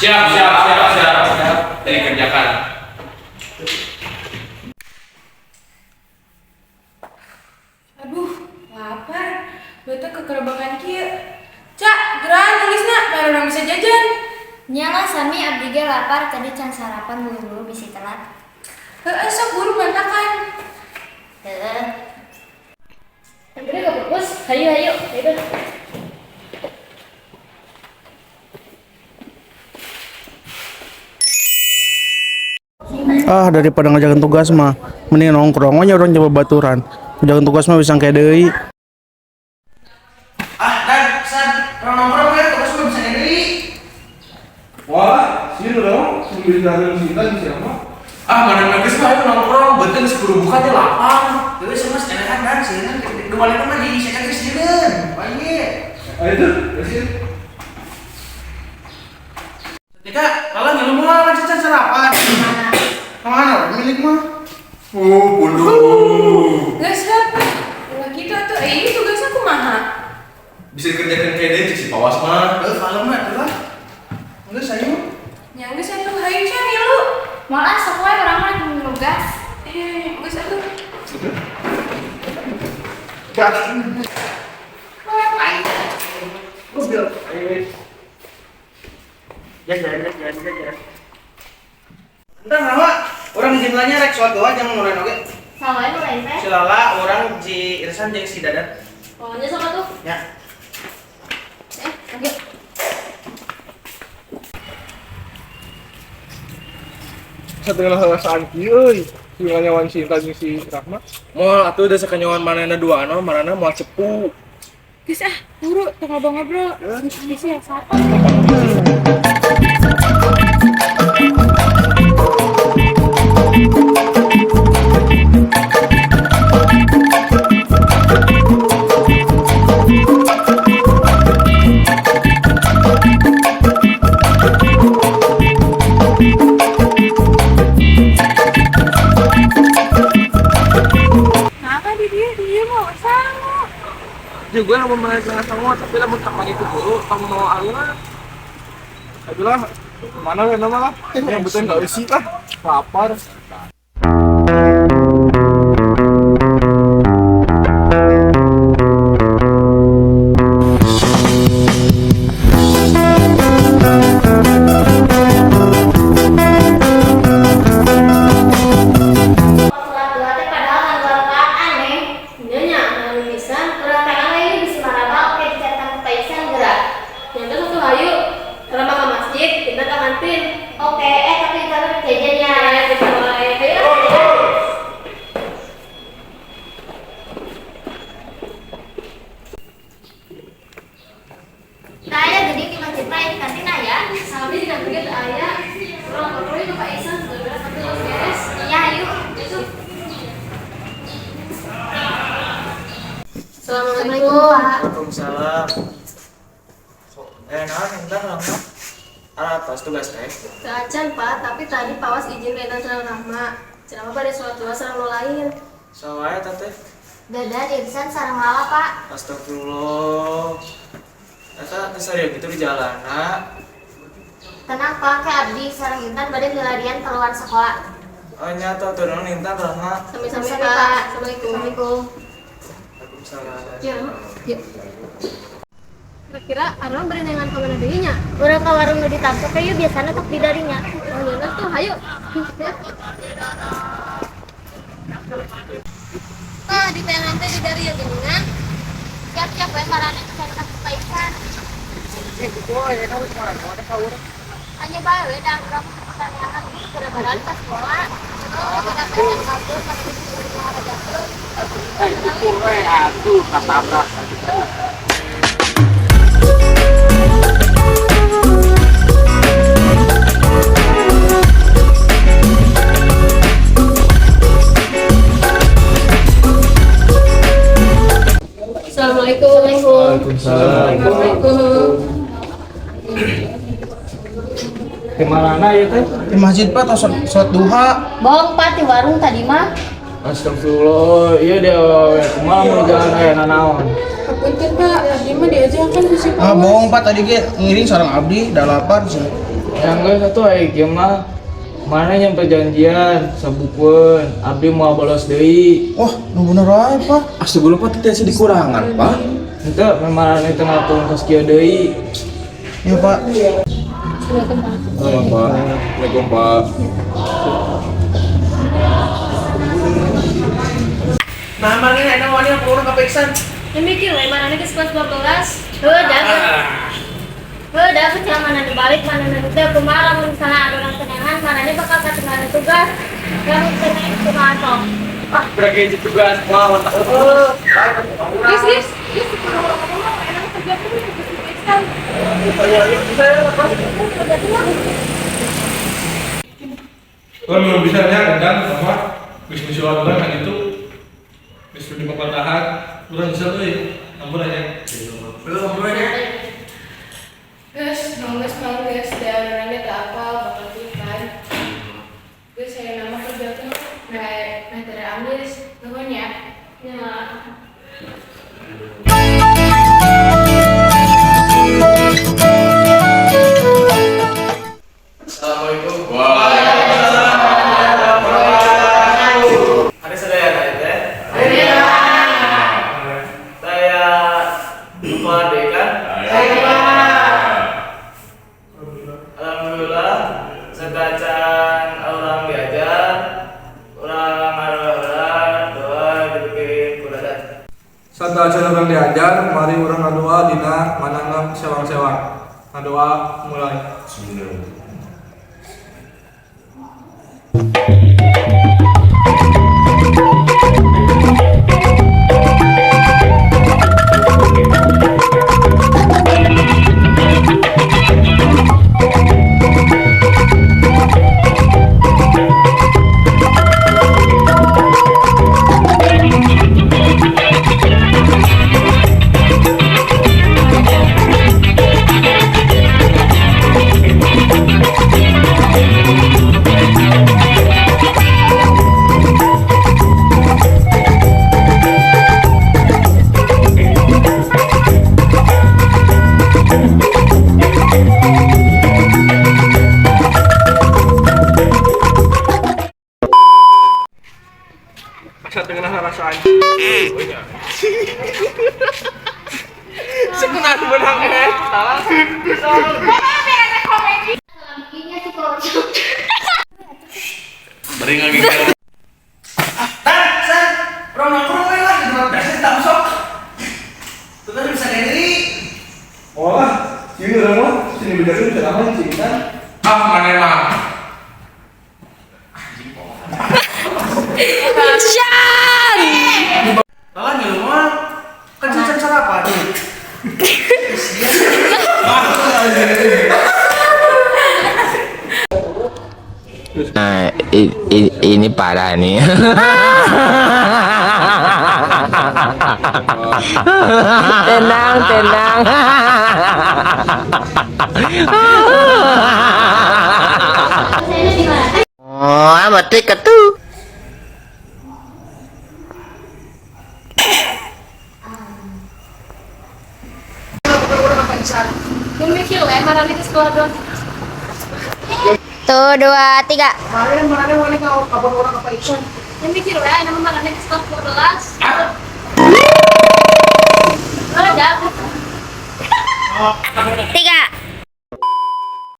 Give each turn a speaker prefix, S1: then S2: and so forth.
S1: Siap, siap, siap, siap, siap. Dikerjakan.
S2: Aduh, lapar. Bete kekerebangan kieu. Cak, geura nulisna, baru urang bisa jajan.
S3: Nya lah, sami, abdi ge lapar, tadi can sarapan, buru-buru bisi telat.
S2: Heeh, sok buru bantakan.
S3: Heeh. Udah ke pupus, hayu hayu, hayu.
S4: Ah, daripada ngerjakan tugas mah mending nongkrong aja, urang coba baturan. Ngerjakan tugas mah bisa kayak deui.
S5: Ah, Dan, San, orang nongkrong kan tugas mah bisa deui.
S6: Wah, sih dong, sambil jalan cinta di siapa?
S1: Ah, mana geus mah ayo nongkrong, beuteung geus kudu buka teh lapar.
S5: Terus sama enakan Dan, sieun nu balik mah di saya geus sieun. Paling ge.
S6: Ayo tuh, sih.
S5: Tika, kalau ngilu mah kan sarapan. Kemana? Milik mah.
S6: Oh, bodoh.
S2: Geus heup. Ulah kitu atuh, eh tugasnya kumaha?
S1: Bisa dikerjakan kayak deui cek si Pawas mah.
S5: Eh, kalau mah atuh lah. Geus ayo.
S2: Nya geus atuh, hayu Ca milu.
S3: Moal ah, sok wae, urang mah rek nugas.
S2: Eh, geus atuh.
S6: Gas.
S5: Jajan, jajan, jajan. Entar nama urang jumlahnya rek sholat doa jangan ngulain oge.
S3: Saha wae nu lain teh?
S5: Si Lala, urang si Irsan jeung si Dadan.
S3: Pokoknya sama tuh.
S5: Ya.
S3: Eh, oke.
S6: Satu rasaan kieu euy. Si nyawan cinta jeung si Rahma.
S1: Moal atuh da sakanyawan manehna dua anu, manehna moal cepu.
S2: Geus ah, buru tong ngobrol-ngobrol. Geus ya, satu. Nah, di dia mau sangu.
S6: Juga lamun maneh sama, tapi lamun tak panggil ke guru, tong mau aluna. Aduh lah, mana we nama lah. Yang betul enggak isi lah. Lapar.
S3: Sholat dua teh padahal ngan dua rakaat, aneh. Nya nya, ngan pisan, urang teh aneh bisi marabal, oke dicarekan ku Pak Iksan geura.
S7: Nyata satu hayu, urang mah ke masjid, kita ke kantin.
S3: Oke, eh tapi kita rek jajan ya.
S7: Ya, kita wae. Ayo.
S3: Teu aya geuning di masjid mah, di kantin aya.
S7: Sami di kantin ge teu aya. Urang ngobrol ke Pak Isan, beres tapi geus beres.
S3: Iya, ayo.
S7: Itu.
S3: Assalamualaikum, Pak.
S8: Waalaikumsalam. Eh, naon Intan Rahma? Arah tugas teh?
S7: Teu acan, Pak, tapi tadi Pawas izin ke Intan sareng Rahma. Cenah mah bade sholat duha sareng nu lain.
S8: Saha wae teh?
S3: Dadan, Irsan sareng Lala, Pak.
S8: Astagfirullah. Eta teh serius gitu di jalana.
S3: Tenang, Pak, ke abdi sareng Intan bade milarian keluar sekolah.
S8: Oh nya tuh tuh naon Intan Rahma.
S7: Sami-sami,
S3: Sami-sami,
S7: Pak.
S3: Pak.
S7: Assalamualaikum.
S3: Assalamualaikum.
S8: Waalaikumsalam.
S7: Ya, yuk. Kira-kira Arman beri nengan ka mana deui nya?
S3: Urang ka warung nu ditampo yuk, biasana tok di darinya.
S7: Oh, nyeunah tuh, hayu. Ya. Tah, di teangan teh di dari ya geuningan.
S3: Siap-siap we maraneh dicarekan ku Pak Iksan. Hanya bae we da urang pertanyaan geus gara-gara ka sekolah. Oh, kita pengen kabur pada bisa ngarajakeun.
S6: Aduh, katabrak.
S7: Assalamualaikum.
S6: Waalaikumsalam.
S7: Assalamualaikum.
S6: Di mana ya teh?
S4: Di masjid, Pak, atau sholat duha.
S3: Bohong, Pak, di warung tadi mah.
S6: Astagfirullah, iya deh, kumaha mun jalan aya nanaon.
S2: Hapunten, Pak, abdi mah diajakan ku si
S4: Ah,
S2: Pawas.
S4: bohong, Pak, tadi ge ngiring sareng abdi, da lapar sih.
S8: Yang geus atuh aya kieu mah. Mana yang perjanjian sabukueun, abdi moal bolos deui.
S4: Wah, nu bener aja, Pak.
S6: Astagfirullah Pak, teu dikurangan, Pak.
S8: Henteu memang teu ngapung kos kieu deui.
S4: Iya, Pak.
S6: Halo, Pak. Assalamualaikum, Pak.
S5: Nah, mana enak wani aku urang ka Iksan.
S7: Demikian we mana geus kelas 12.
S3: Heuh, dapat. Heuh, dapat cenah mana nu balik mana nu teu kumaha lamun misalnya ada orang tenangan mananya bakal ketinggalan tugas. Lamun teu naik kumaha sok.
S6: Ah, berarti tugas. Wah, mantap.
S2: Guys, guys, guys, kudu urang ngomong enak kerja tuh geus diperiksa.
S6: Kalau belum bisa nya endang sama bisnis orang kan itu bisnis di pepatahan urang bisa euy ampun aja belum ampun aja.
S2: Guys, dong guys, malu guys, dan orangnya tak apa, bakal kan. Guys, saya nama kerja tuh, nah, materi amis, nuhun ya.
S7: Ya.
S8: Assalamualaikum.
S5: Waalaikumsalam.
S8: Ada sadaya teh? Saya lupa deh kan? Alhamdulillah setacan orang diajar, orang arah doa dibikin kuladan.
S6: Satacan urang diajar, mari urang ngadoa dina manahna sewang-sewang. Ngadoa mulai. Asa teu ngeunah rasaan. Sekenah benang eta. Beri ngagigil.
S5: Tan, san, urang nongkrong we lah di tempat biasa tak sok. Tuh bisa diri.
S6: Oh, ieu urang mah sini bejakeun ceramah cinta. Ah, mana mah.
S5: Lah ngilu mah kan can sarapan.
S9: Nah, ini parah nih. Tenang, tenang. Oh, mati ketu.
S7: Demikian we mana geus kelas 12.
S3: 1, 2, 3.
S5: Kemarin mana wani ka kapan urang ka Iksan.
S7: Demikian we nama mana geus kelas 12. Heuh, dapat.
S3: 3.